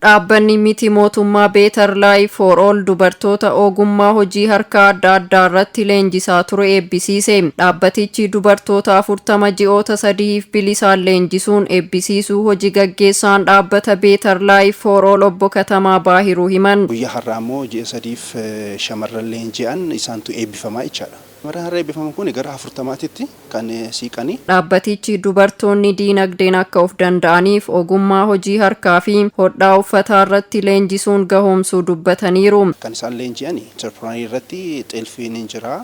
Dhaabbanni miti mootummaa Better Life for All dubartoota ogummaa hojii harkaa adda addaa irratti leenjisaa ture eebbisiise. Dhaabbatichi dubartoota 40 ji'oota 3f bilisaan leenjisuun eebbisiisuu hojii gaggeessaan dhaabbata Better Life for All obbo Katamaa Baahiruu himan. Guyyaa har'aa immoo ji'a 3f shamarran leenji'an isaantu eebbifamaa jechaadha. Shamarran har'a eebbifaman kun gara 40titti kan siiqanii. Dhaabbatichi dubartoonni diinagdeen akka of danda'aniif ogummaa hojii harkaa fi hodhaa uffataa irratti leenjisuun gahoomsuu dubbataniiru. Kan isaan leenji'an interpiraanerii irratti xilfiin hin jira,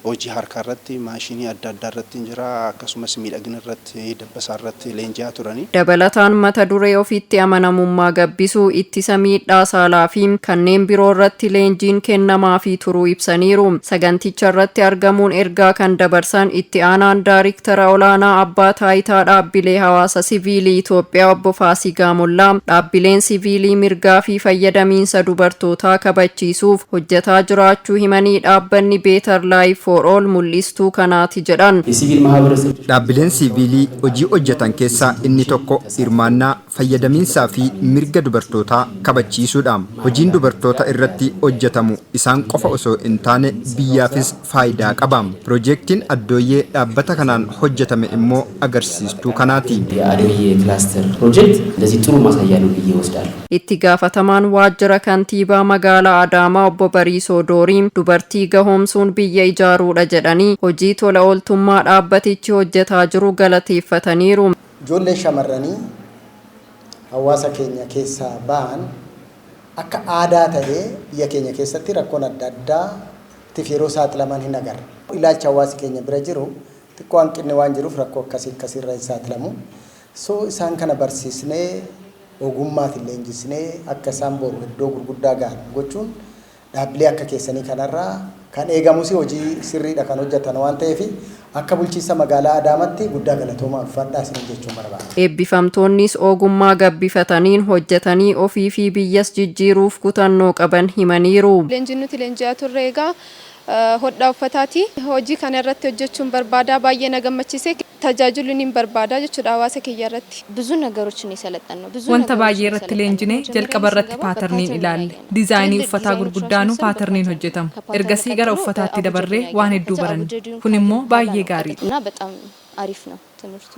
hojii harkaa irratti maashinii adda addaa irratti hin jira, akkasumas miidhagina irratti dabbasaa irratti leenji'aa turani. Dabalataan mata duree ofitti amanamummaa gabbisuu, ittisa miidhaa saalaa fi kanneen biroo irratti leenjiin kennamaafii turuu ibsaniiru. Saganticha irratti argamuun ergaa kan dabarsan itti aanaan daariktara olaanaa abbaa taayitaa dhaabbilee hawaasa siviilii Itoophiyaa obbo Faasigaa Mollaa dhaabbileen siviilii mirgaa fi fayyadamiinsa dubartootaa kabachiisuuf hojjetaa jiraachuu himanii dhaabbanni Better Life for All mul'istuu kanaati jedhan. የሲቪል ማህበረሰብ Dhaabbileen siiviilii hojii hojjetan keessaa inni tokko hirmaannaa fayyadamiinsaa fi mirga dubartootaa kabachiisuudha. Hojiin dubartoota irratti hojjetamu isaan qofa osoo hin taane biyyaafis faayidaa qaba. Piroojeektiin Addooyyee dhaabbata kanaan hojjetame immoo agarsiistuu kanaati. የአዶዬ ክላስተር ፕሮጀክት ለዚህ ጥሩ ማሳያ ነው ብዬ እወስዳለሁ። Itti gaafatamaan waajjira kantiibaa magaalaa Adaamaa obbo Bariisoo Dooriin dubartii gahoomsuun biyya ijaaruudha jedhanii hojii tola ooltummaa dhaabbatichi hojjetaa jiru galateeffataniiru. Ijoolleen shamarranii hawaasa keenya keessaa ba'an akka aadaa ta'ee biyya keenya keessatti rakkoon adda addaatiif yeroo saaxilaman hin agarra. Ilaalcha hawaasi keenya bira jiru xiqqoo hanqinni waan jiruuf rakkoo akkasii akkasiirra hin saaxilamu. So isaan kana barsiisnee ogummaatiin leenjisnee akka isaan boru iddoo gurguddaa gahan gochuun dhaabbilee akka keessanii kanarraa kan eegamus hojii sirriidha kan hojjetan waan ta'eef akka bulchiinsa magaalaa Adaamaatti guddaa galatoomaa ulfaadhaa isiniin jechuun barbaada. Eebbifamtoonnis ogummaa gabbifataniin hojjetanii ofii fi biyyas jijjiiruuf kutannoo qaban himaniiru. Leenjiin nuti leenji'aa turre egaa hodhaa uffataati. Hojii kana irratti hojjechuun barbaada, baay'ee na gammachiise, tajaajiluun hin barbaada jechuudha hawaasa kiyya irratti. ብዙ ነገሮችን የሰለጠን ነው። ብዙ Wanta baay'ee irratti leenjine. Jalqaba irratti paatarniin ilaalle. Diizaayinii uffataa gurguddaanuu paatarniin hojjetamu. Ergasii gara uffataatti dabarree waan hedduu baranne. Kun immoo baay'ee gaariidha. እና በጣም አሪፍ ነው ትምህርቱ።